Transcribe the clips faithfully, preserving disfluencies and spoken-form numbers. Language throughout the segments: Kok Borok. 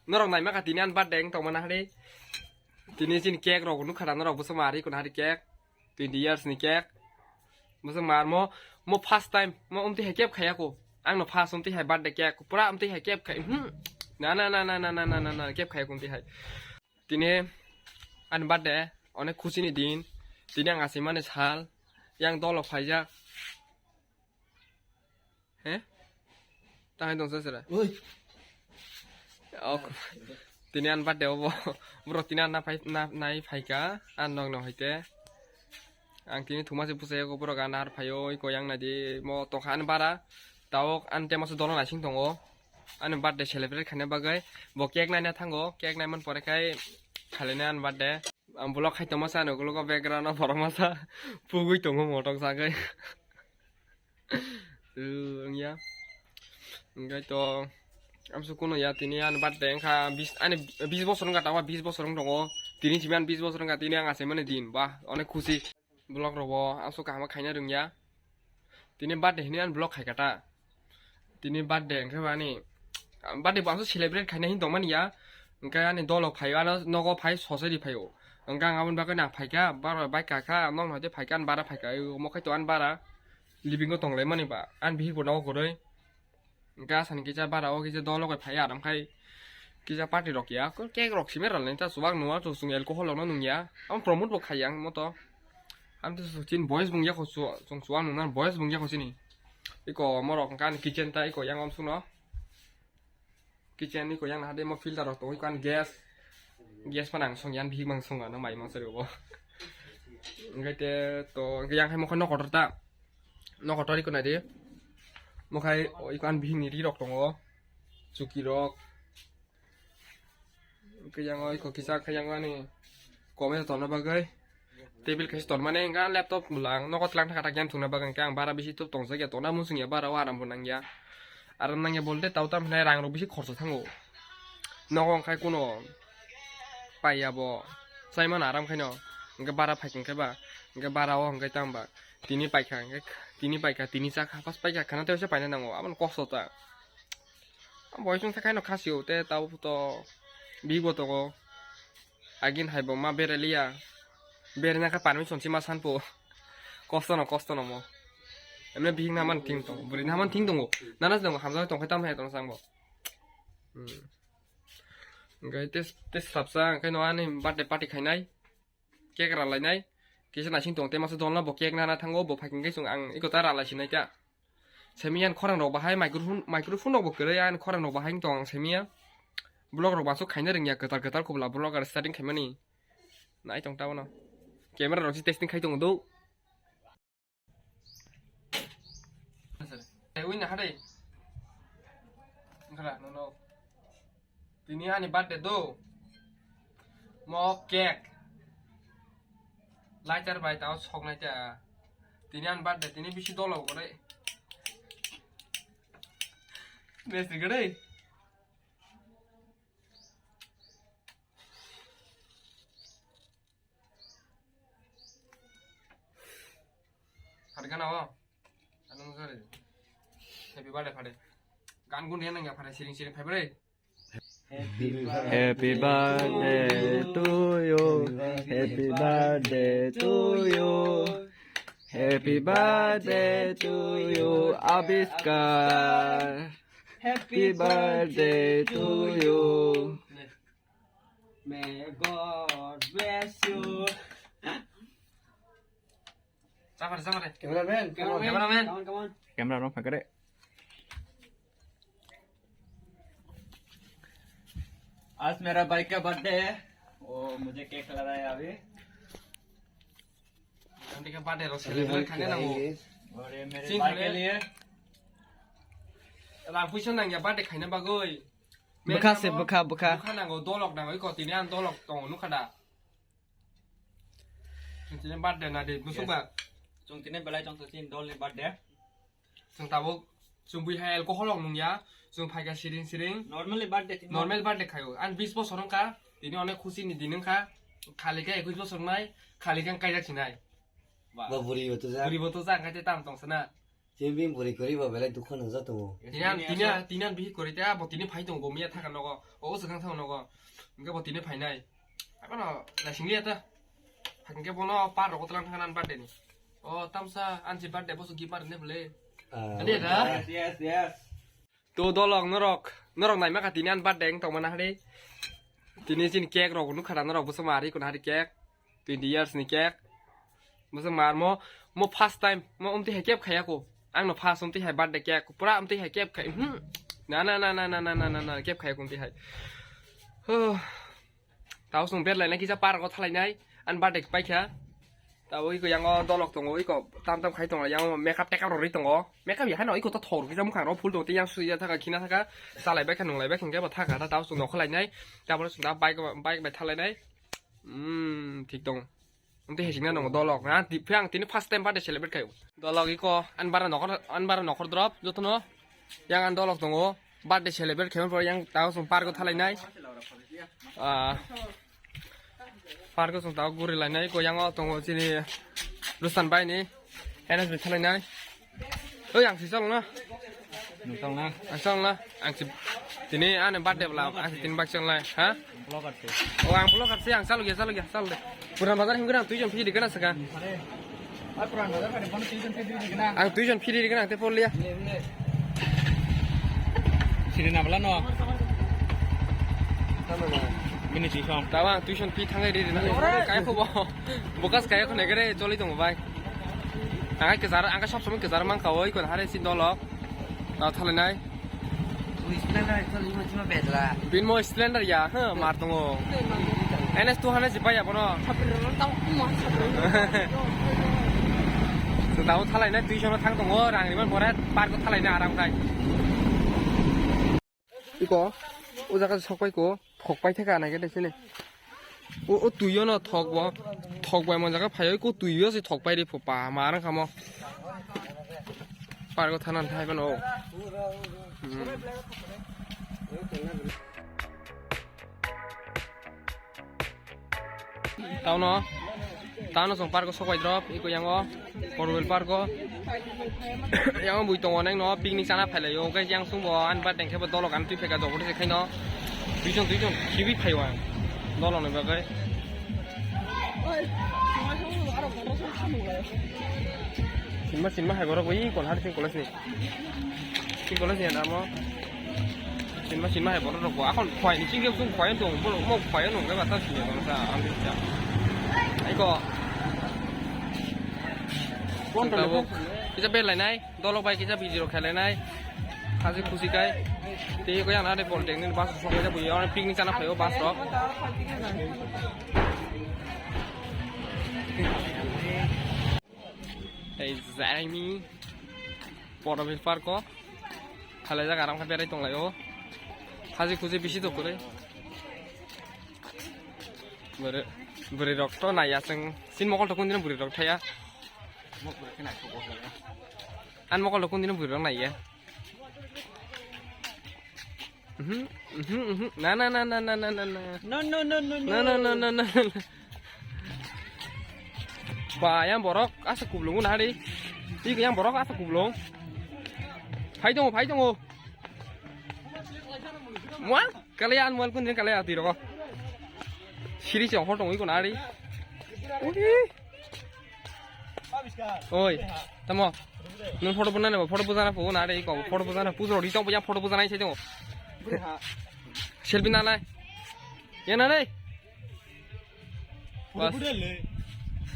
Norok naima kha tini ani birthday wng tongmani hari. Tini chini cake rok nukha da norok bwswk ma hari kono hari cake. Twenty years ni cake. Bwswk ma mo, mo first time mo umtwi hai kep khaya ko. Ang no first umtwi hai birthday cake. Pura umtwi hai kep khai. Hmm. Na, na, na, na, na, na, na, na, na, kep khaya ko umtwi hai. Tini ani birthday, onek khusi ni din. Tini ang asimani sal. Yang dolo phaijak. He? Tangai tongsa sira. Oi. Ok. Tini ani birthday obo. Borok tini ani na phai, na, nai phaika. Ani nog no haite. Ang tini thuma se bwsai ko borok ani har phaio, iko yang nai di. Mo tongkha ani bara. Tawok ani tema se dolo naising tongo. Ani birthday celebrate khaina bagwi. Bo cake naina thango. Cake naiman pore khai khalaina ani birthday. Ang vlog khai tongma sa ano ulo background o borok masa pugui tongo motok sagwi. Wngya. Hwnkhe to amso kuno ya tini ani birthday wngkha bis ani bis bosor wngkha tama bis bosor wng tongo. Tini simi ani bis bosor wngkha tini ang achaimani din ba onek khusi. Vlog rogo amso kaham khaina rwngya. Tini birthday hinwi ani vlog khaikha ta. Tini birthday hwnkhe bo ani birthday bo aswk celebrate khaina hin tongmani ya. Hwnkhe ani dolo phaio, ano nogo phai sosai ri phaio. Hwnkhe ang aboni bagwi nang phaikha, baro bai kakha, nokno hwtwi phaikha, ani bara phaikha, omo khai to ani bara living o tonglaimani ba, ani bihik bo nogo kwrwi. Hwnkhe asani kisa bara o kisa dolo bai phai aram khai. Kisa party rok ya, ko cake rok simi rwlaini ta chuwak nungya, chwng alcohol rokno nungya. Amo promote bo khaiya ang moto. Amo to chini boys bung yakho chu, chwng chuwak nungna boys bung yakho chini. Iko morok hwnkha ani kitchen ta iko yang om sungno. Kitchen iko yang hade mo filter rok tongo iko ani gas. Gas pa nang song yan bihik mang song ano mai mang sari bo. Hwnkhe te to hwnkhe yang hai mo khe nok kotor ta. Nok kotor iko nai di. Mo khai iko ani bihik ni ri rok tongo. Chuki rok. Hwnkhe yang oi kok kisa khe yang ani comment tongna bagwi table kaisa tongmani hwnkha laptop lang nogo tlang thaka thaka game thungna bagwi hwnkhe ang bara bisi top tongjakya tongna muchungya bara o aram bo nangya aram nangya bolte tau tam hinai rang rok bisi khorsa thango nogo hwnkhe kuno paiya bo chaimano aram khaino hwnkhe bara phaikha hwnkhe ba hwnkhe bara o hwnkhe tang ba tini paikha hwnkhe tini paikha tini chakha pas paikha khana tei se paina nango aboni kosto ta. Boy chwng thakhaino khasio te tabo to bihik bo tongo. Agin hai bo ma bereliya. Berna kha permission si ma sanpo. Kosto no kosto no mo. Emne bihik na man thing tongo. Bwrwi na man thing tongo. Nana se tongo hamjak tong khai tam hai tong sangbo. Hmm. Hwnkhe tes tes sapsa hwnkhe no ani birthday party khainai. Cake ralainai. Kisa naising tong te masa dolna bo cake nana thango bo phaikhe chwng ang iko ta ralai sinai ta. Semiyan khorang rok bahai microphone microphone rok bo kwrwi ani khorang rok bahai tong ang semiya. Vlog rok baso khaina rwngya kwtal kwtal khobla vlog ar setting khaimani. Nai tong ta bono. Camera rok si testing khai tongo do. Tei wngna ha dei. Wngkha na, nono. Tini ani birthday do. Mo cake. Lighter bai tao soknai ta. Tini ani birthday, tini bisi dolo gore. Besi gore. Phari gana o. Ano sorry. Happy birthday phari. Gan gun riya nangya phari siring siring phai bre. Happy birthday to you. Happy birthday to you. Happy birthday to you, Abiskar. Happy birthday to you. May God bless you. Cameraman, cameraman. Cameraman. Come on, come on. Camera on, pakade. आज मेरा भाई का बर्थडे है, वो मुझे केक खिला रहा है अभी। Birthday khe birthday rok celebrate khaina nango. और ये मेरे भाई के लिए। Rang puisa nangya birthday khaina bagwi. Bwkha se, bwkha, bwkha. Bwkha nango, dolok nango, iko tini ani dolok tongo, nukha da? Tini birthday na de, busuk ba. Chwng tini belai tong chini dolni birthday. Chwng tabuk, chwng bui hai alcohol rok nungya, chwng phaikha siring siring. Normally birthday tini. Normal birthday khayo. Ani bis bosor wngkha, tini onek khusi ni din wngkha. Khali khe ekush bosor nai, khali khe kaijak sinai. Ba buri bo tujak. Buri bo tujak, khai te tam tong sana. Tini bini bwrwi kwrwi bo belai dukha nwngjak tongo. Tini an, tini an, tini an bihi kwrwi ta, bo tini phai tongo, miya thaka nogo, o swkang thang nogo, hwnkhe bo tini phainai. Abono naising liya ta. Hwnkhe bono par rogo tlang thang an birthday ni. O tamsa ansi birthday boso gift mar ne bole. Ah. Ani da? Yes, yes, yes. To dolok norok, norok naima kha tini an birthday wng tongmani hari. Tini chini cake rok nukha da norok bwswk ma ari kono hari cake. Twenty years ni cake. Bwswk ma mo, mo first time, mo umtwi hai kep khaya ko. Ang no first umtwi hai birthday cake. Pura umtwi hai kep khai. Hmm. Na, na, na, kep khaya ko umtwi hai. Huh. Tao song bed lainai kisa park o thalainai. An birthday paikha. Tao iko yango dolok tongo, iko tam tam khai tongo, yango makeup tekap rok rwi tongo. Makeup ya haino iko to thok rok kisa mukhang rok phul tongo, tei yang suya thaka, khina thaka, chalai bai kha, nung lai bai kha, hwnkhe bo thaka, ta tao song nokho lainai. Tabole song ta bike, bike bai thalainai. Hmm, thik tongo. Amtwi hesingna nongo dolok, ha? Di-, phiyang tini first time birthday celebrate khayo. Dolok iko, an bara nokhor, an bara nokhor drop, jotono. Yang an dolok tongo, birthday celebrate khaimani pore yang tao song park o thalainai. Ah, park o song tao guri lainai, ko yang o tongo chini Rustan bai ni, N S B thalainai. Oi, ang si chwlwng na. Nung chwlwng na? Ang chwlwng na. Ang si, tini ani birthday bwla, ang si tini bak chwlwng lai, ha? Vlogger se. O, ang vlogger se, ang chalo gya, chalo gya, chalo de. Puran bazar himgra ang tuijon phiri gana saka. Are. Ai, Puran Bazar kare, bono tuijon phiri gana. Ang tuijon phiri gana, ang te porliya. Siri na bwla no? Bini tuijon. Tawa ang tuijon phi thangai ri na. Ore. Kai phubo. Bokas kai khone gere choli tongo bai. Ang kejar, ang sob somoi kejar mang kawoi kon hare si dolok. Tao thalainai. Ui, Splendor ekdom limo chima bedra. Bin mo Splendor ya, huh, mar tongo. N S two hundred si pai ya bono. Chwng tao thalainai twi sono thang tongo, rang riman pore park o thalainai aram khai. Iko, o jaga sok pai ko, thok pai thaka nai ke de sini. O, o twi yo no thok bo, thok bai mo jaga phai ko twi yo si thok pai ri pho pa ma rang khamo. Park o thana thai bano. Hmm. Tauno, tauno chwng park o sok bai drop, iko yango, Korwel park o. Yango bui tongo neng no, picnic chana phai lai o, hwnkhe yang chwng bo ani ba tengkhe bo dolok ani twi phaikha jobor se khaino. Duijon, duijon, khibi phai o ang. Dolok ni bagwi. Sinma, sinma hai borok bai, kon har sin college ni. Sin college ni namo. Sinma, sinma hai borok rok bo. Akon khwai ni singke sung khwai tong, borok mo khwai nung ke bata sini bangsa, ang bisa. Aiko. Kon tong tabuk. Kita bel lainai. Dolok bai kisa video khelai nai. Haji khusi kai. Tei ko yang ade bol deng ni bus sok ja buya picnic chana phaio bus rok. Ei jaini Poromil park o. Khalai jaga ram kha berai tong lai o. Haji khusi bisi to kore. Bwrwi, bwrwi rok to naiya chwng. Sin mokol to kun din bwrwi rok thaya. An mokol rok kundino bwrwi rok naiya. Mhm, mhm, mhm. Na, na, na. No, no, no, no, no. Na, na, na, na, na, na. Ba, yang borok asa kublung na hari. Ti yang borok asa kublung. Phai tongo, phai tongo. Mual, kalaya an mual kundin kalaya ti roko. Siri se hor tongo iko na hari. Ui. Oi, tamo. Nung photo buna nebo, photo bujana pho na re ko, photo bujana pujo ri tong yang photo bujana sai tong. Selfie na nai. Ya na nai. Bas.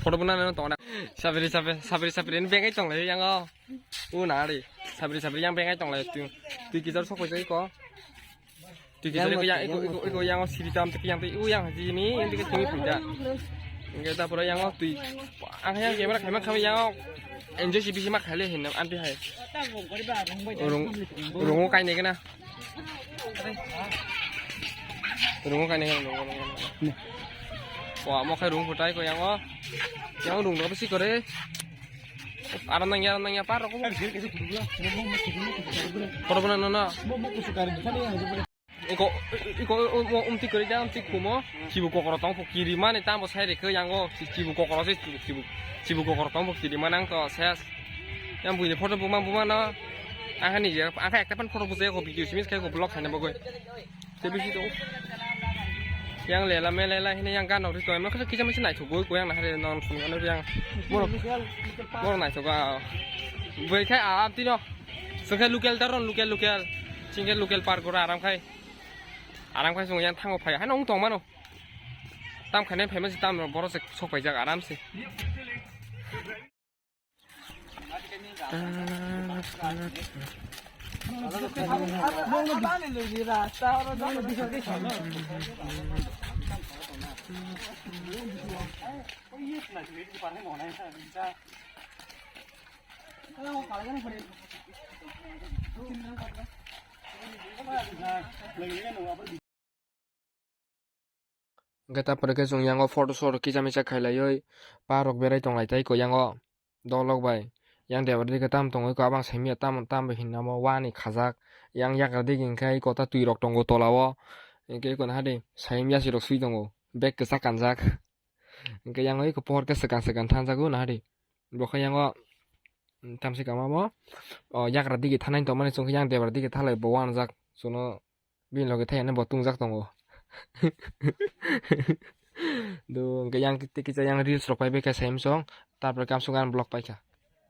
Photo buna no tong na. Sabri sabri sabri sabri ni bengai tong le yang o. U na re. Sabri sabri yang bengai tong le tu. Tu kijar sok ko. Twi kisari ko yang, iko, iko, iko yang o siri tam twi yang twi, u yang haji ni, yang twi twi pui da. Hingke ta pura yang o twi. Ang yang camera khaima khaima yang o enjoy si bisi ma khaile hin anti hai. Rung, rung o kaine kena. Rung o kaine kena, rung o, rung o. Wa, mo khai rung phutai ko yang o. Yang rung do bisi kore. Aram nang ya, aram nang ya, par rok. Photo buna no, no. Iko, iko, o, o, umti kwrwi da, umti kumo. Chibu kokoro tong pho kiri mani tamo sai rikhe yango. Chi-, chibu kokoro se, chibu, chibu, chibu kokoro tong pho kiri manang to ses. Yang buini photo buma buma no. Ang hani je, ang khe ekta pan photo bujai ko video simi khe ko vlog khaina bagwi. Te bisi to. Yang lela me lela hine yang gan nok rito em khe kisa misi naithok goi ko yang na hare non phone ano yang. Moro, moro naithok a. Boi khai a abti no. Sokhe local taron local local. Singke local park gora aram khai. Aram khai sung yang thango phai. Hano ung tong mano. Tam khane famous tam borok se sok paijak aram se. Hwnkhe ta pore khe chwng yango photo soto kisa misa khailaiwi park rok berai tonglai tai ko yango dolok bai. Yang debra digi tam tongwi ko abang saimya tam tam hinwi hinwi namo wani khajak. Yang yagra digi hwnkhe iko ta twi rok tongo tola o. Hwnkhe iko naha di saimya si rok swi tongo bag kwchak kanjak. Hwnkhe yango iko pohor khe swkang swkang thanjago naha di. Bo khe yango tamsi kama bo o yagra digi thanai tongmani chwng khe yang debra digi thalai bo wanjak chwngno. Bini loge thai ano bo tungjak tongo. Do hwnkhe yang tei kisa yang reels rok pai bai kha sai msong, tarpore kamsung ang vlog pai kha.